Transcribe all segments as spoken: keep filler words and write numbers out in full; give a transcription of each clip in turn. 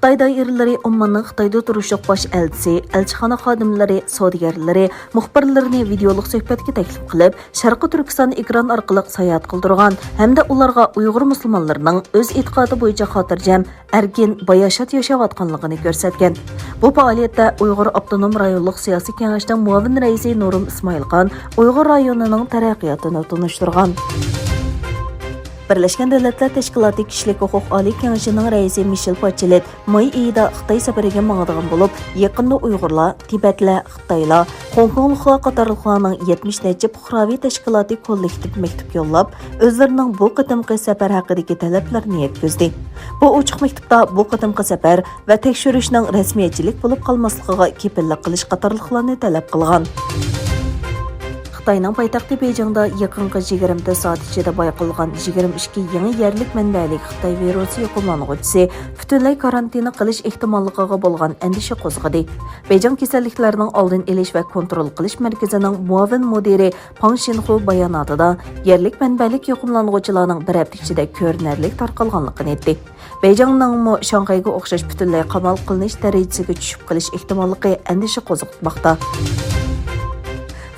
خىتاي دائىرىلىرى ئومماننىڭ خىتايدا تۇرۇشلۇق باش ئەلچىسى، ئەلچىخانا خادىملىرى، سودىگەرلىرى، مۇخبىرلىرىنى ۋىدېئولۇق سۆھبەتكە تەكلىپ قىلىپ، شەرقىي تۈركىستان ئېكران ئارقىلىق ساياھەت قىلدۇرغان ھەمدە ئۇلارغا ئۇيغۇر مۇسۇلمانلىرىنىڭ ئۆز ئېتىقادى بويىچە خاتىرجەم، ئەركىن، باياشات ياشاۋاتقانلىقىنى كۆرسەتكەن. بۇ پائالىيەتتە ئۇيغۇر ئاپتونوم رايونلۇق سىياسىي كېڭەشنىڭ مۇئاۋىن رەئىسى نۇرۇم ئىسمائىلخان ئۇيغۇر رايونىنىڭ تەرەققىياتىنى تونۇشتۇرغان. بىرلەشكەن دۆلەتلەر تەشكىلاتى كىشىلىك ھوقۇق ئالىي كېڭىشىنىڭ رەئىسى مىشېل باچېلېت ماي ئېيىدا خىتاي سەپىرىگە ماڭىدىغان بولۇپ، يېقىندا ئۇيغۇرلار، تىبەتلەر، خىتايلار، خوڭكوڭلۇقلار قاتارلىقلارنىڭ يەتمىش نەچچە پۇقراۋى تەشكىلاتى كوللېكتىپ مەكتۇپ يوللاپ، ئۆزلىرىنىڭ بۇ قېتىمقى سەپەر ھەققىدىكى تەلەپلىرىنى يەتكۈزدى. بۇ ئوچۇق مەكتۇپتا بۇ قېتىمقى سەپەر ۋە تەكشۈرۈشنىڭ رەسمىيەتچىلىك بولۇپ قالماسلىقىغا كېپىللىك قىلىش قاتارلىقلارنى تەلەپ قىلغان. خىتاينىڭ پايتەختى بېيجىڭدا يېقىنقى يىگىرمە تۆت سائەت ئىچىدە بايقالغان يىگىرمە ئىككى يېڭى يەرلىك مەنبەلىك خىتاي ۋىرۇسى يۇقۇملانغۇچىسى پۈتۈنلەي كارانتىنا قىلىش ئېھتىماللىقىغا بولغان ئەندىشە قوزغىدى. بېيجىڭ كېسەللىكلەرنىڭ ئالدىنى ئېلىش ۋە كونترول قىلىش مەركىزىنىڭ مۇئاۋىن مۇدىرى پاڭ شىنخۇ باياناتىدا، يەرلىك مەنبەلىك يۇقۇملانغۇچىلارنىڭ بىر ھەپتە ئىچىدە كۆرۈنەرلىك تارقالغانلىقىنى ئېيتتى. بېيجىڭنىڭمۇ شاڭخەيگە ئوخشاش پۈتۈنلەي قامال قىلىنىش دەرىجىسىگە چۈشۈپ قېلىش ئېھتىماللىقى ئەندىشە قوزغىتماقتا.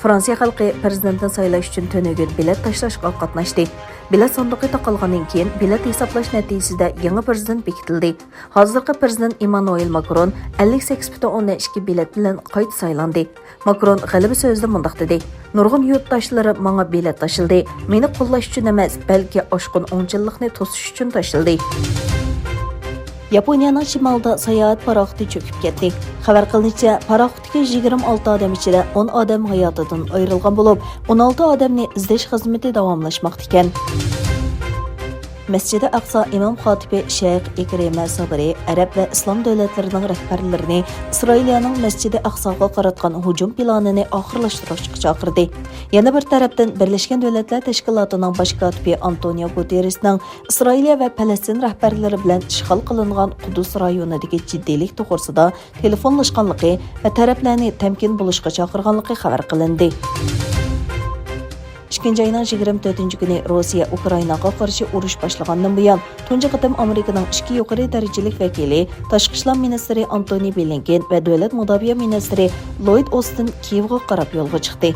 فرانسىيە خەلقى پىرېزىدېنتنى سايلاش ئۈچۈن تۈنۈگۈن بېلەت تاشلاشقا قاتناشتى. بېلەت ساندۇقى تاقالغاندىن كېيىن، بېلەت ھېسابلاش نەتىجىسىدە يېڭى پىرېزىدېنت بېكىتىلدى. ھازىرقى پىرېزىدېنت ئىممانۇئېل ماكرون ئەللىك سەككىز پۈتۈن ئوندىن ئىككى بېلەت بىلەن قايتا سايلاندى. ماكرون غەلىبە سۆزىدە مۇنداق دېدى: «نۇرغۇن يۇرتداشلىرىم ماڭا بېلەت تاشلىدى. مېنى قوللاش ئۈچۈن ئەمەس، بەلكى ئاشقۇن ئوڭچىللىقنى توسۇش ئۈچۈن تاشلىدى.» ياپونىيەنىڭ شىمالىدا ساياھەت پاراخوتى چۆكۈپ كەتتى. خەۋەر قىلىنىشىچە، پاراخوتتىكى يىگىرمە ئالتە ئادەم ئىچىدە ئون ئادەم ھاياتىدىن ئايرىلغان بولۇپ، ئون ئالتە ئادەمنى ئىزدەش خىزمىتى داۋاملاشماقتا ئىكەن. مەسچىدى ئەقسا ئىمام خاتىپى شەيخ ئىكرىمە سابرى ئەرەب ۋە ئىسلام دۆلەتلىرىنىڭ رەھبەرلىرىنى ئىسرائىلىيەنىڭ مەسچىدى ئەقساغا قاراتقان ھۇجۇم پىلانىنى ئاخىرلاشتۇرۇشقا چاقىردى. يەنە بىر تەرەپتىن، بىرلەشكەن دۆلەتلەر تەشكىلاتىنىڭ باش كاتىپى ئانتونىيو گۇتېررېسنىڭ ئىسرائىلىيە ۋە پەلەستىن رەھبەرلىرى بىلەن ئىشغال قىلىنغان قۇددۇس رايونىدىكى جىددىيلىك توغرىسىدا تېلېفونلاشقانلىقى ۋە تەرەپلەرنى تەمكىن بولۇشقا چاقىرغانلىقى خەۋەر قىلىندى. ئىككىنچى ئاينىڭ يىگىرمە تۆتىنچى كۈنى روسىيە ئۇكرائىناغا قارشى ئۇرۇش باشلىغاندىن بۇيان، تۇنجى قېتىم ئامېرىكىنىڭ ئىككى يۇقىرى دەرىجىلىك ۋەكىلى، تاشقى ئىشلار مىنىستىرى ئانتونى بلىنكېن ۋە دۆلەت مۇداپىئە مىنىستىرى لويد ئوستىن كىيېۋغا قاراپ يولغا چىقتى.